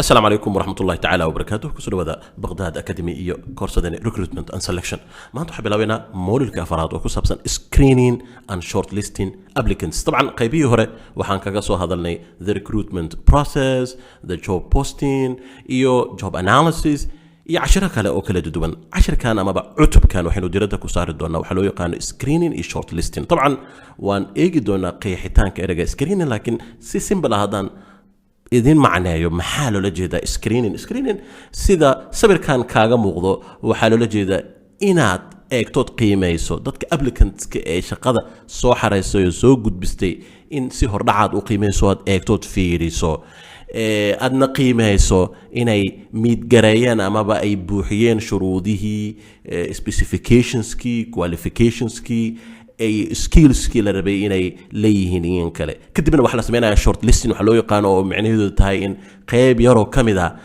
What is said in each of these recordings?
Asalaamu calaykum waraxmat ullahi tacaala wabarakaatuh. Kusoo dhawaada Baqhdad Academy iyo koorsadani Recruitment and Selection. Maanta waxaa bilaabaynaa modulka afaraad oo ku saabsan screening and shortlisting applicants. Dabcan, qaybihii hore waxaan kaga soo hadalnay the recruitment process, the job posting iyo job analysis iyo cashiro kale oo kala duwan. Cashirkan amaba cutubkan waxaynu diradda ku saari doonaa waxaa loo yaqaano screening iyo shortlisting. Dabcan, waan eegi doonaa qeexitaanka ereyga screening, laakiin si simple ah haddaan idin macneeyo, maxaa loola jeedaa screening? Screening, sida sawirkan kaaga muuqdo, waxaa loola jeedaa inaad eegtood qiimeyso dadka applicantska ee shaqada soo xareysay oo soo gudbistay, in si hordhacaad u qiimeyso, aad eegtood fiiriso, aadna qiimeyso inay meet gareeyeen amaba ay buuxiyeen shuruudihii, specificationskii, qualificationskii ay skillskii la rabay inay leeyihiin iyo kale. Kadibna waxaa la sameynaya short listing waxaa loo yaqaano, oo micnaheedu tahay in qeyb yaroo ka mid ah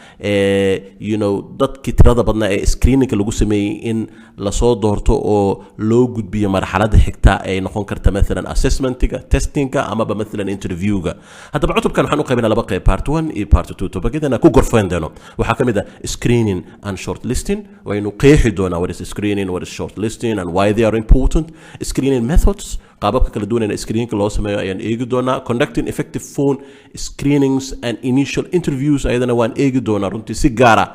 dadkii tirada badnaa ee screeningka lagu sameeyey in lasoo doorto oo loo gudbiyo marxaladda xigta ay noqon karta maalan assessmentiga, testingka amaba maalan interviewga. Haddaba, cutubkan waxaan u qaybinaa laba qeyb, part one iyo part two. Topicyadana ku gorfayn doono waxaa ka mid ah screening and short listing. Waynu qeexi doonaa what is screening, what is short listing and why they are important. Screening methods, qaababka kala duwan ee screeningka loo sameeyo ayaan eegi doonaa. Conducting effective phone screenings and initial interviews ayadana waan eegi doonaa. Runtii si gaara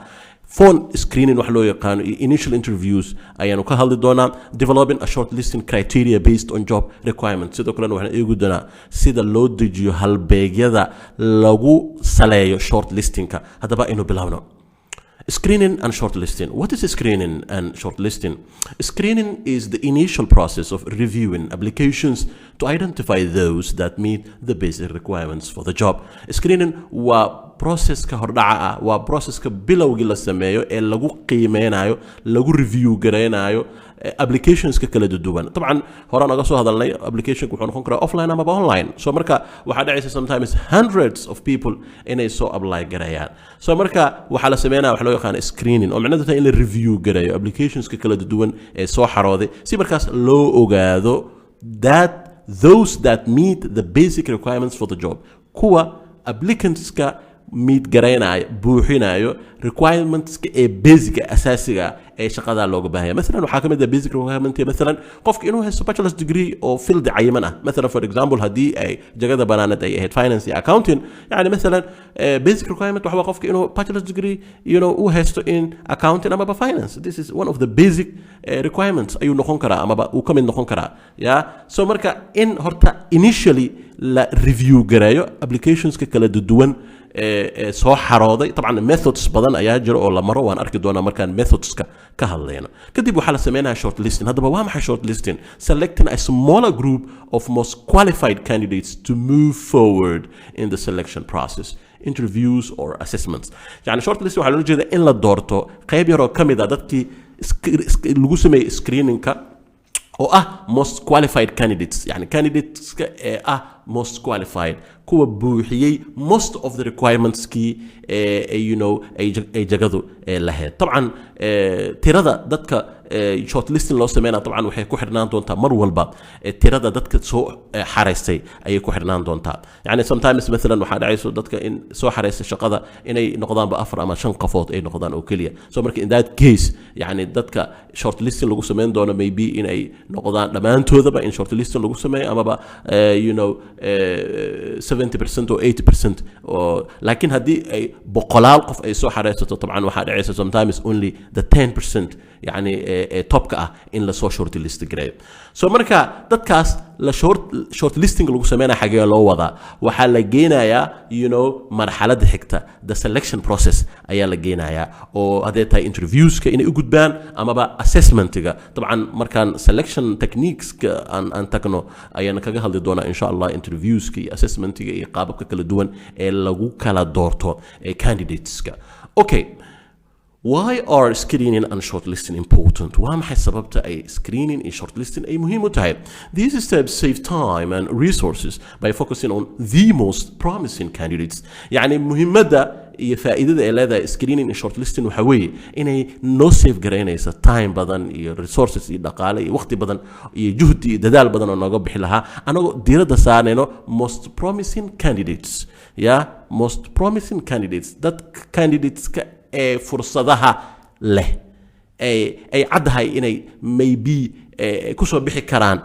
phone screening wax loo yaqaano iyo initial interviews ayaanu ka hadli doonaa. Developing a short listing criteria based on job requirements, sidoo kalena waxaan eegi doonaa sida loo dejiyo halbeegyada lagu saleeyo short listingka. Haddaba, aynu bilowno screening and shortlisting. What is screening and shortlisting? Screening is the initial process of reviewing applications to identify those that meet the basic requirements for the job. Screening waa processka hordhaca ah, waa processka bilowgii la sameeyo ee lagu qiimeynayo, lagu review gareynayo applicationska kala duwan. Dabcan, horaan oga soo hadalnay, applicationka wuxuu noqon karaa offline amaba online. So marka waxaa dhacaysa sometimes hundreds of people inay soo apply gareeyaan. So marka waxaa la sameynaya waxa loo yaqaano screening, oo micnaheedu tahay in la review gareeyo applicationska kala duwan ee soo xarooday, si markaas loo ogaado that those that meet the basic requirements for the job, kuwa applicantska meet garaynayo, buuxinayo requirementska ee basica, asaasiga ee shaqada looga baahanya. Maalan, waxaa ka mid ah basic requirement maalan qofka inuu haysto bachelor's degree oo field cayiman ah. Maalan, for example, haddii ay jagada banaaneed ay ahayd finance iyo accounting, yani maalan basic requirement waxa waa qofka inuu bachelor's degree uu haysto in accounting amaba finance. This is one of the basic requirements ayuu noqon karaa amaba uu ka mid noqon karaa. Ya, so marka in horta initially la review gareeyo applicationska kala duwan ee soo xarooday. Dabcan, methods badan ayaa jira oo la maro, waan arki doonaa markaan methodska ka hadlayno. Kadib waxaa la sameynaya short listing. Haddaba, waa maxay short listing? Selecting a smaller group of most qualified candidates to move forward in the selection process, interviews or assessments. Yani short listing waxaa loola jeeda in la doorto qayb yaroo ka mid ah dadkii lagu sameeyey screeningka oo ah most qualified candidates, yani candidateska ee ah most qualified, kuwa buuxiyey most of the requirementskii ee ay jagadu lahayd. Dabcan, tirada dadka shortlisting loo sameynaya dabcan waxay ku xirnaan doontaa mar walba tirada dadka soo xareystay ayay ku xirnaan doontaa. Yani sometimes maalan waxaa dhacayso dadka in soo xareystay shaqada inay noqdaanba afar ama shan qofood ay noqdaan oo keliya. So marka in that case, yani dadka shortlisting lagu sameyn doono maybe in ay noqdaan dhammaantoodaba in shortlisting lagu sameeyo amaba 70% oo 80% oo. Laakiin haddii ay boqolaal qof ay soo xareysato, dabcan waxaa dhacaysa sometimes only the 10% yani ee topka ah in lasoo shortlist gareeyo. So marka dadkaas la shortlisting lagu sameynaya, xagee loo wadaa? Waxaa la geenayaa marxaladda xigta, the selection process ayaa la geenayaa, oo hadday tahay interviewska inay u gudbaan amaba assessmentiga. Dabcan, markaan selection techniqueska aan tagno ayaan kaga hadli doonaa insha Allah interviewska iyo assessmentiga iyo qaababka kala duwan ee lagu kala doorto ee candidateska. Okay, why are screening and shortlisting important? Waa maxay sababta ay screening iyo shortlisting ay muhiim u tahay? These steps save time and resources by focusing on the most promising candidates. Yani muhiimadda Iyo faa'iidada ay leedahay screening and shortlisting waxa weeye inay noo save garaynayso time badan iyo resources iyo dhaqaale iyo waqti badan iyo juhdi iyo dadaal badan oo nooga bixi lahaa, anagoo diiradda saarnayno most promising candidates, ya, most promising candidates, dad candidateska ee fursadaha leh, ay caddahay inay maybe kusoo bixi karaan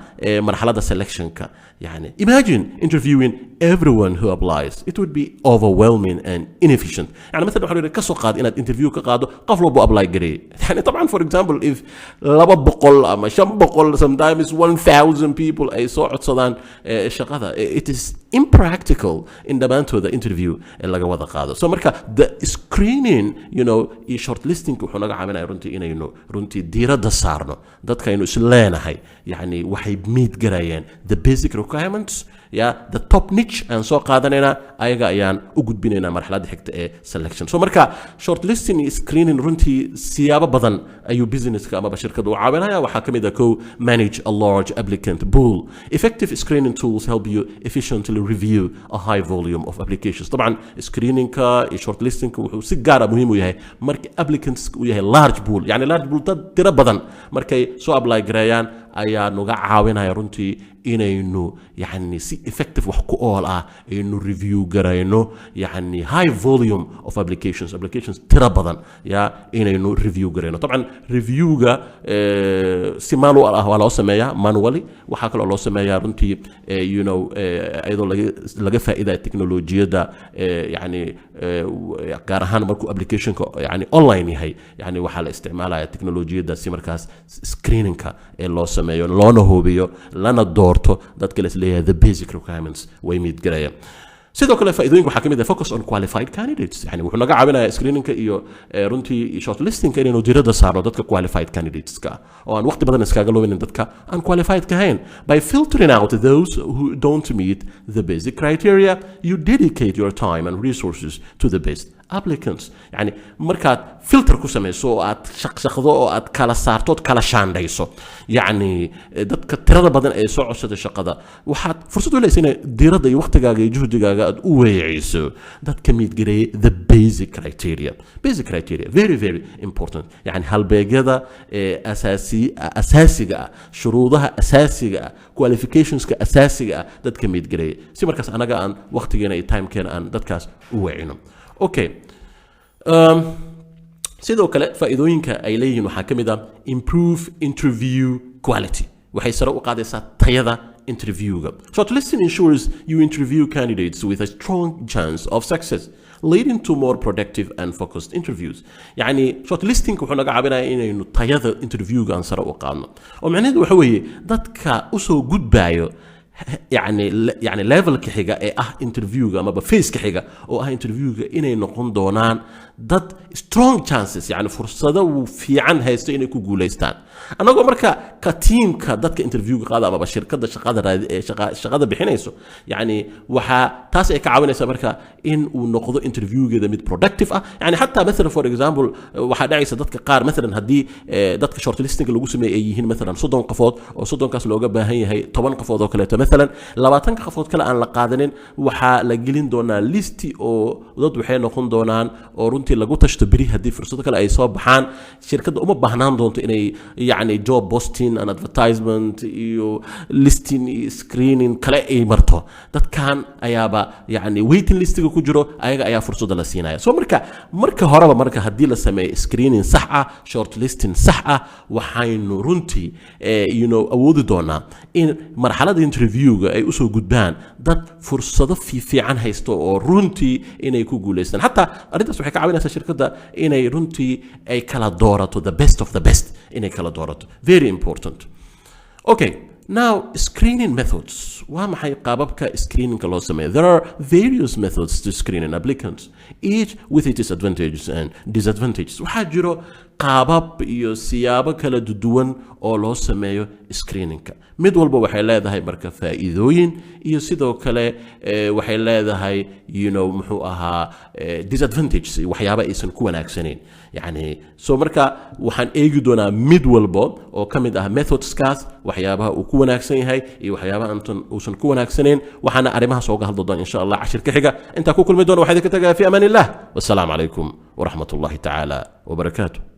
marxaladda selectionka. Yani, imagine interviewing everyone who applies. It would be overwhelming and inefficient. Yani مثلا waxaa ka soo qaad inaad interview ka qaado qof walbo apply gareeyay. Yani طبعا, for example, if 200 ama 500, sometimes 1000 people ay soo codsadaan shaqada, it is impractical in dhammaantooda interview laga wada qaado. So marka the screening iyo shortlisting wuxuu naga caawinaya runtii inaynu runtii diiradda saarno dadkaynu is leenahay yani waxay meet garayeen the basic requirements, ya, the top niche aan soo qaadanaynaa, ayaga ayaan u gudbinaynaa marxaladda xigta ee selection. So marka shortlisting iyo screening runtii siyaabo badan ayuu businesska amaba shirkadda u caawinaya. Waxaa ka mid ah, kow, manage a large applicant pool. Effective screening tools help you efficiently review a high volume of applications. طبعا screeningka iyo shortlistingka wuxuu si gaara muhiim u yahay marka applicants uu yahay large pool, yani large pool, dad tiro badan markay soo apply gareeyaan ayaa nuga caawinaya runtii inaynu yani si effective, wax ku ool ah, aynu review garayno yani high volume of applications, applications tiro badan ya inaynu review garayno. طبعا reviewga si manual ah waa loo sameeyaa, manually. Waxaa kaloo loo sameeyaa runtii iyadoo laga faa'iidaya teknolojiyadda, yani gaar ahaan markuu applicationka yani online yahay. Yani waxaa la isticmaalaya teknolojiyadda si markaas screeningka ee loo sameeyo, loona hubiyo, lana doorto dadka la isleeyahay the basic requirements way meet garayaan. Sidoo kale faa'iidooyinka waxaa ka mid ah focus on qualified candidates. Yani wuxuu naga caawinayaa screeningka iyo runtii shortlistingka inaynu diiradda saarno dadka qualified candidateska ah oo aan waqti badan iskaga luminin dadka aan qualified ka ahayn. By filtering out those who don't meet the basic criteria, you dedicate your time and resources to the best applicants. Yani markaad filter ku samayso oo aad shaqshaqdo oo aad kala saarto ood kala shaandhayso yacni dadka tirada badan ee soo codsada shaqada, waxaad fursad u helaysa inay diiradda iyo waqtigaaga iyo juhdigaaga aad u weeciso dadka meet gareeyay the basic criteria. Basic criteria, very very important. Yani halbeegyada ee asaasiga ah, shuruudaha asaasiga ah, qualificationska asaasiga ah dadka meet gareeyay, si markaas anaga aan waqtigeena iyo timekeena aan dadkaas u weecino. Okay, sidoo kale faa'iidooyinka ay leeyihiin waxaa ka mid ah improve interview quality. Waxay sare u qaadaysaa tayada interviewga. Shortlisting ensures you interview candidates with a strong chance of success, leading to more productive and focused interviews. Yani shortlisting wuxuu naga caawinayaa inaynu tayada interviewga aan sare u qaadno, oo macnaheedu waxa weeye dadka usoo gudbaayo yani levelka xiga ee ah interviewga amaba phaseka xiga oo ah interviewga inay noqon doonaan dad strong chances, yani fursado fiican haysto inay ku guulaystaan. Annagoo marka ka teamka dadka interviewga qaada amaba shirkadda shaqada raadi ee shaqada bixinayso, yani waxaa taas ay ka caawinaysaa marka in uu noqdo interviewgeeda mid productive ah. Yani xataa مثلا, for example, waxaa dhacaysa dadka qaar, مثلا haddii dadka shortlisting lagu sameeyay ay yihiin مثلا 30 qofood oo 30kaas looga baahan yahay 10 qofood oo kaleeto, مثلا 20ka qofood kale aan la qaadanin, waxaa la gelin doonaa listi oo dad waxay noqon doonaan oo runtii lagu tashto. Beri haddii fursado kale ay soo baxaan, shirkadda uma baahnaan doonto inay yani job posting and advertisement iyo listing iyo screening kale ay marto. Dadkan ayaaba yani waiting listiga ku jiro, ayaga ayaa fursadda la siinaya. So marka horeba, marka haddii la sameeyo screening sax ah, short listing sax ah, waxaynu runtii awoodi doonaa in marxaladda interviewga ay usoo gudbaan dad fursado fiican haysto oo runtii inay ku guulaystaan. Xataa arrintaas waxay ka caawinaysaa shirkadda inay runtii ay kala doorato the best of the best, inay kala doorato. Very important. Okay, now screening methods. Waa maxay qaababka screeningka loo sameeyo? There are various methods to screening applicants, each with its advantages and disadvantages. Waxaa jiro qaabab iyo siyaabo kala duwan oo loo sameeyo Screeningka mid walba waxay leedahay marka faa'iidooyin iyo sidoo kale waxay leedahay muxuu ahaa disadvantages iyo waxyaaba aysan ku wanaagsanayn. Yani so marka waxaan eegi doonaa mid walba oo ka mid ah methodskaas waxyaabaha uu ku wanaagsan yahay iyo waxyaabaha uusan ku wanaagsanayn. Waxaana arrimahaas ooga hadli doona, insha Allah, cashir ka xiga. Intaa ku kulmi doona waxaa idinka tagaya fi amaan illah. Wassalaamu calaykum waraxmat ullahi tacaala wabarakaatu.